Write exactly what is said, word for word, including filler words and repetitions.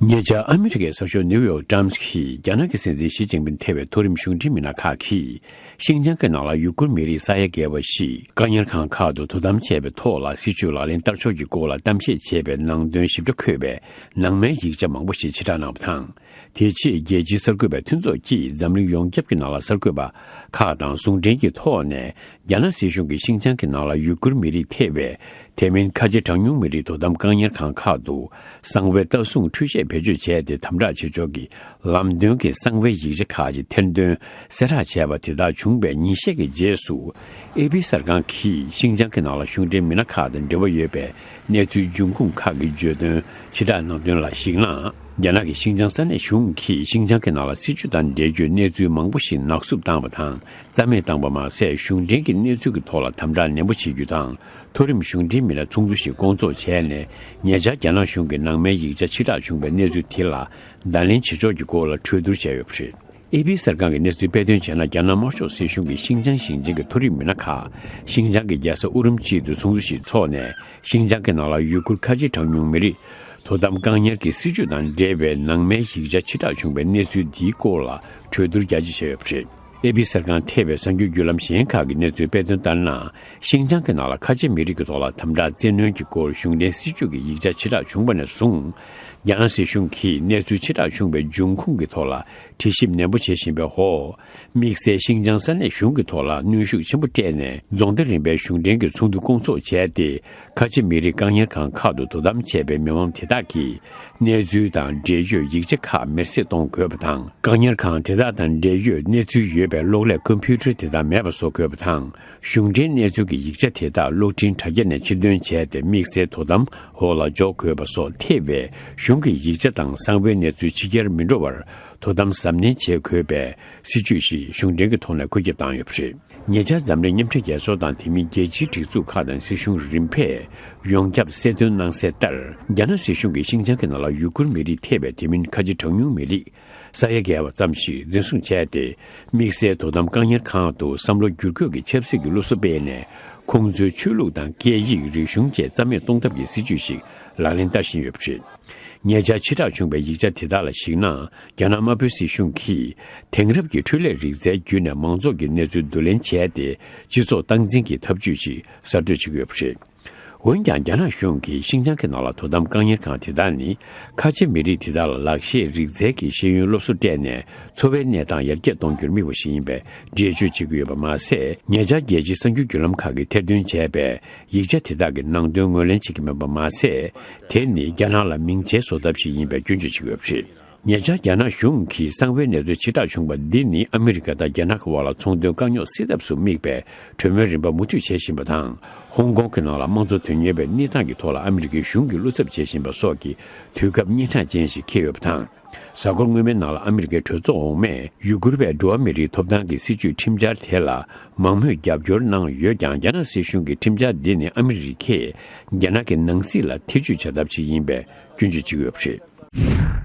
ཉེ་ཆར་ཨ་མི་རི་ཀའི་གསར་ཤོག་ནིའུ་ཡོག་ཊའིམ་སི་གིས་རྒྱ་ནག་གི་སྲིད་འཛིན་ཞི་ཅིན་ཕིང་ཐེ་བའི་མཐོ་རིམ་གཞུང་འབྲེལ་མི་སྣ་ཁག་གིས་ཤིན་ཅང་གི་ནང་ལ་ཡུ་གུར་མི་རིགས་ས་ཡ་བརྒལ་བ་ཞིག་བཀག་ཉར་ཁང་ཁག་ཏུ་དོ་དམ་བྱས་པའི་ཐོག་ལ་སྲིད་བྱུས་ལག་ལེན་བསྟར་ཕྱོགས་ཀྱི་སྐོར་ལ་གཏམ་བཤད་བྱས་པའི་ནང་དོན་ཞིབ་ཕྲ་འཁོད་པའི་ནང་མའི་ཡིག་ཆ་མང་པོ་ཞིག་ཕྱིར་བསྒྲགས་གནང་བ་དང་། དེའི་ཆེད་རྒྱལ་སྤྱིའི་གསར་འགོད་པའི་མཐུན་ཚོགས་ཀྱིས་འཛམ་གླིང་ཡོངས་ཁྱབ་ཀྱི་ནང་ལ་གསར་འགོད་པ་ཁག་དང་ཟུང་འབྲེལ་གྱི་ཐོག་ནས། རྒྱ་ནག་སྲིད་གཞུང་གིས་ཤིན་ཅང་གི་ནང་ལ་ཡུ་གུར་མི་རིགས་ཐེ་བའི་དེ་མིན་ཁ་ཆེ་གྲངས་ཉུང་མི་རིགས་དོ་དམ་བཀག་ཉར་ཁང་ཁག་ཏུ་གསང་བའི་ལྟ་སྲུང་འཕྲུལ་ཆས་བེད་སྤྱོད་བྱས་ཏེ་དམ་དྲག་བྱེད་ཕྱོགས་ཀྱི་ལམ་སྟོན་གྱི་གསང་བའི་ཡིག་ཆ་ཁག་ཅིག་ཐེར་འདོན་གསལ་བསྒྲགས་བྱས་པ་དེ་དག་བྱུང་བའི་ཉིན་ཤས་ཀྱི་རྗེས་སུ། ཨེ་པི་གསར་ཁང་གིས་ཤིན་ཅང་གི་ནང་ལ་གཞུང་འབྲེལ་མི་སྣ་ཁག་དང་འབྲེལ་བ་ཡོད་པའི་གནས་ཚུལ་འབྱུང་ཁུངས་ཁག་གིས་བརྗོད་དོན་ཕྱིར་བསྒྲགས་གནང་དོན་ལ་གཞིགས་ན། རྒྱ་ནག་གི་ཤིན་ཅང་ས་གནས་གཞུང་གིས་ཤིན་ཅང་གི་ནང་ལ་སྲིད་བྱུས་དང་འབྲེལ་ཡོད་གནས་ཚུལ་མང་པོ་ཞིག་ནག་བསུབ་བཏང་བ་དང་། རྩ་མེད་བཏང་པ་མ་ཟད། གཞུང་འབྲེལ་གྱི་གནས་ཚུལ་གྱི་ཐོག་ལ་དམ་དྲག་ནན་པོ་བྱེད་རྒྱུ་དང་། མཐོ་རིམ་གཞུང་འབྲེལ་མི་སྣ་ཚོགས་འདུ་ཞིག་བསྐོང་ཚོགས་བྱས་ནས། ཉེ་ཆར་རྒྱ་ནག་གཞུང་གི་ནང་མའི་ཡིག་ཆ་ཕྱིར་བསྒྲགས་བྱུང་བའི་གནས་ཚུལ་དེ་ལ་བརྡ་ལན་བྱེད་ཕྱོགས་ཀྱི་སྐོར་ལ་གྲོས་བསྡུར་བྱས་ཡོད་པ་རེད། ཨེ་པི་གསར་ཁང་གི་གནས་ཚུལ་སྤེལ་དོན་བྱས་ན། རྒྱ་ནག་དམར་ཤོག་སྲིད་གཞུང་གིས་ཤིན་ཅང་ཞིང་ཆེན་གྱི་མཐོ་རིམ་མི་སྣ་ཁག་ཤིན་ཅང་གི་རྒྱལ་ས་ཨུ་རུམ་ཆི་དུ་ཚོགས་འདུ་ཞིག་འཚོགས་ནས། ཤིན་ཅང་གི་ནང་ལ་ཡུ་གུར་ཁ་ཆེ་གྲངས་ཉུང་མི་རིགས་དོ་དམ་བཀག་ཉར་གྱི་སྲིད་བྱུས་དང་འབྲེལ་བའི་ནང་མའི་ཡིག་ཆ་ཕྱིར་བསྒྲགས་བྱུང་བའི་གནས་ཚུལ་འདིའི་སྐོར་ལ་གྲོས་བསྡུར་རྒྱ་ཆེ་བྱས་ཡོད་པ་རེད། ཨེ་པི་གསར་ཁང་ཐེ་བའི་གསར་འགྱུར་བརྒྱུད་ལམ་གཞན་ཁག་གི་གནས་ཚུལ་སྤེལ་དོན་ལྟར་ན། ཤིན་ཅང་གི་ནང་ལ་ཁ་ཆེ་མི་རིགས་ཀྱི་ཐོག་ལ་དམ་དྲག་བཙན་གནོན་གྱི་སྐོར་གཞུང་འབྲེལ་སྲིད་བྱུས་ཀྱི་ཡིག་ཆ་ཕྱིར་བསྒྲགས་བྱུང་བ་ནས་བཟུང་། རྒྱ་ནག་སྲིད་གཞུང་གིས་གནས་ཚུལ་ཕྱིར་བསྒྲགས་བྱུང་བའི་འབྱུང་ཁུངས་ཀྱི་ཐོག་ལ་དྲི་ཞིབ་ནན་པོ་བྱེད་བཞིན་པའི་འོག་དམིགས་བསལ་ཤིན་ཅང་ས་གནས་གཞུང་གི་ཐོག་ལ་གནོན་ཤུགས་ཆེན་པོ་སྤྲད་ནས། རྫོང་སྡེ་རིམ་པའི་གཞུང་འབྲེལ་གྱི་ཚོགས་འདུ་བསྐོང་ཚོགས་བྱས་ཏེ། ཁ་ཆེ་མི་རིགས་བཀག་ཉར་ཁང་ཁག་ཏུ་དོ་དམ་བྱས་པའི་མི་མང་དེ་དག་གི་གནས་ཚུལ་དང་འབྲེལ་ཡོད་ཡིག་ཆ་ཁག་མེར་སྲེག་གཏོང་དགོས་པ་དང་། བཀག་ཉར་ཁང་དེ་དག་དང་འབྲེལ་ཡོད་གནས་ཚུལ་ཡོད་པའི་གློག་ཀླད་ཀམ་པུ་ཊར་དེ་དག་མེད་པ་བཟོ་དགོས་པ་དང་། གཞུང་འབྲེལ་གནས་ཚུལ་གྱི་ཡིག་ཆ་དེ་དག་གློག་འཕྲིན་དྲ་རྒྱ་ནས་ཕྱིར་འདོན་བྱས་ཏེ། དམིགས་བསལ་དོ་དམ་འོག་ལ་འཇོག་དགོས་པ་སོགས་ཐེ་བའི་གཞུང་གི་ཡིག་ཆ་དང་གསང་བའི་གནས་ཚུལ་ཕྱི་གྱར་མི་འགྲོ་བར་དོ་དམ་གཟབ་ནན་བྱེད་དགོས་པའི་སྲིད་བྱུས་ཤིག་གཞུང་འབྲེལ་གྱི་ཐོག་ནས་བཀོད་ཁྱབ་བཏང་ཡོད་པ་རེད། ཉེ་ཆར་འཛམ་གླིང་མཉམ་འབྲེལ་རྒྱལ་ཚོགས་དང་། དེ་མིན་རྒྱལ་སྤྱིའི་སྒྲིག་འཛུགས་ཁག་དང་སྲིད་གཞུང་རིམ་པས་ཡོངས་ཁྱབ་གསལ་སྟོན་གནང་གསལ་ལྟར། རྒྱ་ནག་སྲིད་གཞུང་གིས་ཤིན་ཅང་གི་ནང་ལ་ཡུ་གུར་མི་རིགས་ཐེ་བའི་དེ་མིན་ཁ་ཆེ་གྲངས་ཉུང་མི་རིགས་ས་ཡ་བརྒལ་བ་ཙམ་ཞིག་འཛིན་བཟུང་བྱས་ཏེ། དམིགས་བསལ་དོ་དམ་བཀག་ཉར་ཁང་དུ་བསམ་བློ་བསྒྱུར་བཀོད་ཀྱི་ཆབ་སྲིད་ཀྱི་སློབ་གསོ་སྤེལ་ནས། ཁོང་ཚོའི་ཆོས་ལུགས་དང་སྐད་ཡིག་རིག་གཞུང་བཅས་རྩ་མེད་གཏོང་ཐབས་ཀྱི་སྲིད་བྱུས་ཤིག་ལག་ལེན་བསྟར་བཞིན་ཡོད་པ་རེད། ཉེ་ཆར་ཕྱིར་བསྒྲགས་བྱུང་བའི་ཡིག་ཆ་དེ་དག་ལ་གཞིགས་ན། རྒྱ་ནག་དམར་པོའི་སྲིད་གཞུང་གིས་དེང་རབས་ཀྱི་འཕྲུལ་ལས་རིག་རྩལ་བརྒྱུད་ནས་མང་ཚོགས་ཀྱི་གནས་ཚུལ་བསྡུ་ལེན་བྱས་ཏེ། སྤྱི་ཚོགས་སྟངས་འཛིན་གྱི་ཐབས་ཇུས་ཤིག་གསར་གཏོད་བྱེད་ཀྱི་ཡོད་པ་རེད། འོན་ཀྱང་། རྒྱ་ནག་གཞུང་གིས་ཤིན་ཅང་གི་ནང་ལ་དོ་དམ་བཀག་ཉར་ཁང་དེ་དག་ནི། ཁ་ཆེ་མི་རིགས་དེ་དག་ལ་ལག་ཤེས་རིག་རྩལ་གྱི་ཤེས་ཡོན་སློབ་གསོ་སྤྲད་ནས། འཚོ་བའི་གནས་སྟངས་ཡར་རྒྱས་གཏོང་རྒྱུར་དམིགས་པ་ཞིག་ཡིན་པའི་འགྲེལ་བརྗོད་བྱེད་ཀྱི་ཡོད་པ་མ་ཟད། ཉེ་ཆར་རྒྱལ་སྤྱིའི་གསར་འགྱུར་བརྒྱུད་ལམ་ཁག་གིས་ཐེར་འདོན་བྱས་པའི་ཡིག་ཆ་དེ་དག་གི་ནང་དོན་ངོས་ལེན་བྱེད་ཀྱི་མེད་པ་མ་ཟད། དེ་ནི་རྒྱ་ནག་ལ་མིང་ཆེན་བཟོ་ཐབས་ཤིག་ཡིན་པའི་སྐྱོན་བརྗོད་བྱེད་ཀྱི་ཡོད་པ་རེད། ཉེ་ཆར་རྒྱ་ནག་གཞུང་གིས་གསང་བའི་གནས་ཚུལ་ཕྱིར་བསྒྲགས་བྱུང་བ་འདི་ནི། ཨ་མི་རི་ཀ་དང་རྒྱ་ནག་གི་དབར་ལ་ཚོང་དོན་དཀའ་རྙོག་སེལ་ཐབས་སུ་དམིགས་པའི་གྲོས་མོལ་རིམ་པ་མུ་མཐུད་བྱེད་བཞིན་པ་དང་། ཧོང་ཀོང་གི་ནང་ལ་དམངས་གཙོ་དོན་གཉེར་བའི་གནས་སྟངས་ཀྱི་ཐོག་ལ་ཨ་མི་རི་ཀའི་གཞུང་གིས་བློ་འཚབ་བྱེད་བཞིན་པ་སོགས་ཀྱི་དུས་སྐབས་སྙན་གྲགས་ཅན་ཞིག་འཁེལ་ཡོད་པ་དང་། གཟའ་འཁོར་སྔོན་མའི་ནང་ལ་ཨ་མི་རི་ཀའི་གྲོས་ཚོགས་འོག་མས་ཡུ་གུར་བའི་འགྲོ་བ་མིའི་རིགས་ཐོབ་ཐང་གི་སྲིད་བྱུས་ཁྲིམས་འཆར་དེ་ལ་མང་མོས་རྒྱབ་སྐྱོར་གནང་ཡོད་ཀྱང་། རྒྱ་ནག་སྲིད་གཞུང་གིས་ཁྲིམས་འཆར་འདི་ནི་ཨ་མི་རི་ཀས་རྒྱ་ནག་གི་ནང་སྲིད་ལ་ཐེ་ཇུས་བྱ་ཐབས་ཤིག་ཡིན་པའི་སྐྱོན་བརྗོད་བྱེད་ཀྱི་ཡོད་པ་རེད།